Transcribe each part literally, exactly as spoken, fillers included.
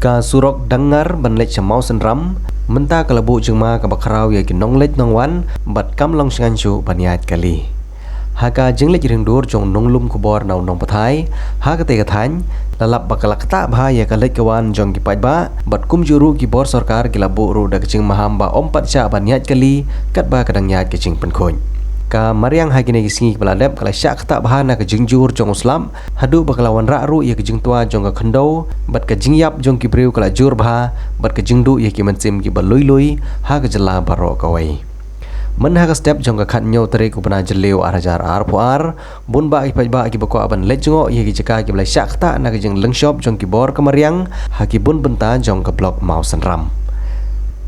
Ka surok Dangar ban leit sha Mawsynram mynta ka la buh jingma kaba khraw ïa ki nongleit nongwan bad kam long shngain shuh ban ïaid kali. Ha ka jingleit ring dur jong nonglum khubor na u nongpathai ha katei ka thaiñ, la lap ba ka la ktah bha ïa ka leit ka wan jong ki paidbah bad kumjuh ruh ki bor sorkar ki la buh ruh da ka jingmaham ba ym pat shah ban ïaid kali katba ka dang ïaid ka jingpynkhuid. Ka mariang ha kine ki sngi kiba la dep ka la shah ktah bha na ka jingjur jong u slap haduh ba ka la wanrah ruh ïa ka jingtwa jong ka khyndew bad ka jingïap jong ki briew ka la jur bha bad ka jingduh ïa ki mynsiem kiba lui lui ha ka jylla baroh kawei. Myn ha ka step jong ka khathynñiew tarik u bnai Jylliew ar hajar arphew ar, bun bah ki paidbah kiba kwah ban leit jngoh ïa ki jaka kiba la shah ktah na ka jinglyngshop jong ki bor ka mariang ha ki bun bynta jong ka block Mawsynram.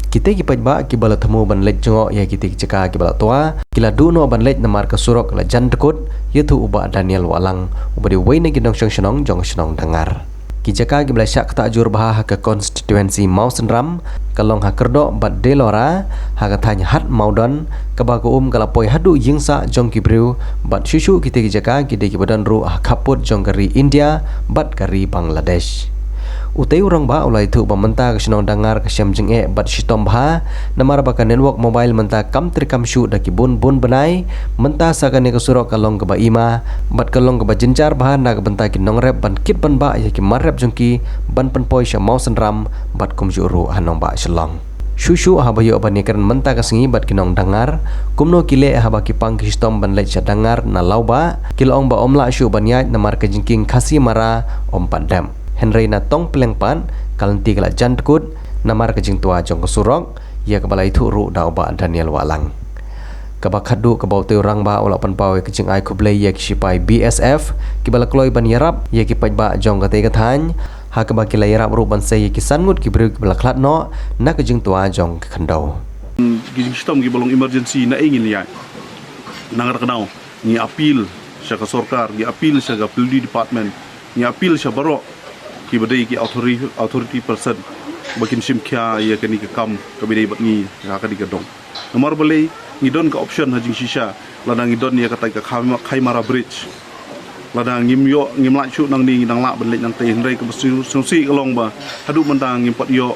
Kitei ki paidbah kiba la thmu ban leit jngoh ïa kitei ki jaka kiba la twa ki la duh noh ban leit namar ka surok la jan dkut, ïathuh u Bah Daniel Wahlang uba dei uwei na ki nongshong shnong jong ka shnong Dangar. Ki jaka kiba la shah ktah jur bha ha ka constituency Mawsynram ka long ha Kyrdoh bad Delora, ha ka thaiñ Hat Mawdon, kaba ka um ka la poi haduh ïing sah jong ki briew bad shuh shuh kitei ki jaka ki dei kiba don ruh ha khappud jong ka ri India bad ka ri Bangladesh. Utei u rangbah u la ïathuh ba mynta ka shnong Dangar ka shem jingeh bad shitom bha namar ba ka network mobile mynta kam treikam shuh da ki bun bun bnai, mynta sa kane ka surok ka long kaba ima bad ka long kaba jynjar bha na ka bynta ki nongrep ban kit ban bah ïa ki mar rep jong ki ban pynpoi sha Mawsynram bad kumjuh ruh ha nongbah Shillong. Shuh shuh haba ïoh ban ïakren mynta ka sngi bad ki nong Dangar kumno ki leh haba ki pang ki shitom ban leit sha Dangar na Lawbah, ki la ong ba ym lah shuh ban ïaid namar ka jingkieng Khasi Mara ym pat dep. Hynrei na Tongpliang pat ka lynti ka la jan dkut namar ka jingtwa jong ka surok, ïa kaba la ïathuh ruh da u Bah Daniel Wahlang. Kaba khatduh kaba utei u rangbah u la pynpaw ïa ka jingai khublei ïa ki shipai B S F kiba la kloi ban ïarap ïa ki paidbah jong katei ka thaiñ, ha kaba ki la ïarap ruh ban sei ïa ki san ngut ki briew kiba la khlad noh na ka jingtwa jong ka khyndew. Ki jingshitom kiba long emergency naei ngin ïaid. Nangta ka daw ngi appeal sha ka sorkar, ngi appeal sha ka P W D department, ngi appeal sha baroh kiba dei ki authority, authority person ba kin shim khia ïa kane ka kam kaba dei bad ngi ha kane ka dong. Namar balei, ngi don ka option ha jingshisha, lada ngi don ïa katai ka Khai-, Khaimara Bridge, lada ngim ïoh, ngim lah shuh nangne, ngi dang lah ban leit nangtei. Hynrei kaba sngewsih ka long ba haduh mynta ngim pat ïoh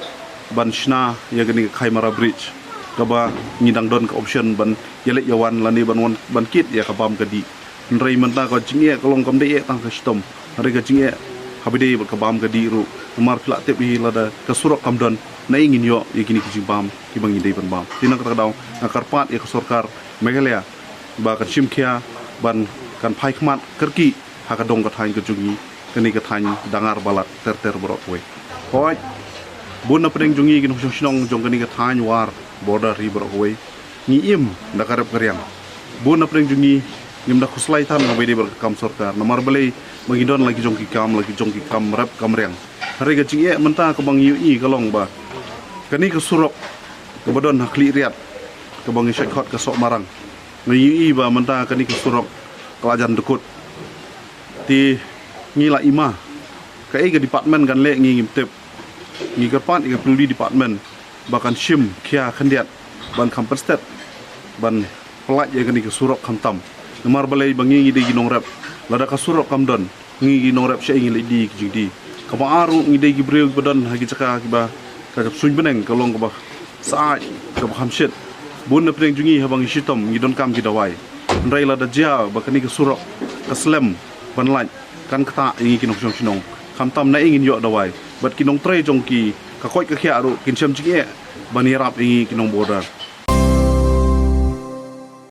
ban shna ïa kane ka Khaimara Bridge, kaba ngi dang don ka option ban ïaleit ïawan lane ban wan ban kit ïa ka bam ka dih. Hynrei mynta ka jingeh ka long kam dei eh tang ka shitom, hynrei ka jingeh haba dei bad ka bam ka dih ruh. Namar phi lah tip hi, lada ka surok kam don, naei ngin ïoh ïa kine ki jingbam kiba ngi dei ban bam. Te nangta ka daw nga kyrpad ïa ka sorkar Meghalaya ba kan shim khia ban kan phai khmat kyrkieh ha ka dong ka thaiñ ka jong ngi, kane ka thaiñ Dangar Balat ter ter baroh kawei. Hooid, bun na pdeng jong ngi ki nongshong shnong jong kane ka thaiñ War border hi baroh kawei, ngi im da ka rep ka riang. Bun na pdeng jong ngi ngim da khuslai than haba dei bad ka kam sorkar. Namar balei? Ba ngi don la ki jong ki kam, la ki jong ki kam rep kam riang. Hynrei ka jingeh mynta kaba ngi ïohi ka long ba kane ka surok kaba don ha Khliehriat, kaba ngi shait khot ka Sohmarang, ngi ïohi ba mynta kane ka surok ka la jan dkut. Te ngi la ima, kaei ka department kan leh ngi ngim tip. Ngi kyrpad ïa ka P W D department ba kan shim khia khyndiat ban kham pynstet ban pyllait ïa kane ka surok khamtam. Namar balei? Ba ngi ngi dei ki nongrep, lada ka surok kam don, ngi ki nongrep shaei ngin leit die ki jingdie. Kaba ar ruh, ngi dei ki briew kiba don ha ki jaka kiba ka suiñ bneng ka long kaba syaid, kaba kham shit. Bun na pdeng jong ngi haba ngi shitom ngi donkam ki dawai. Hynrei lada jia ba kane ka surok ka slem ban lait, kan ktah ïa ngi ki nongshong shnong. Khamtam naei ngin ïoh dawai? Bad ki nongtrei jong ki, ka koit ka khiah ruh kin shem jingeh ban ïarap ïa ngi ki nong border.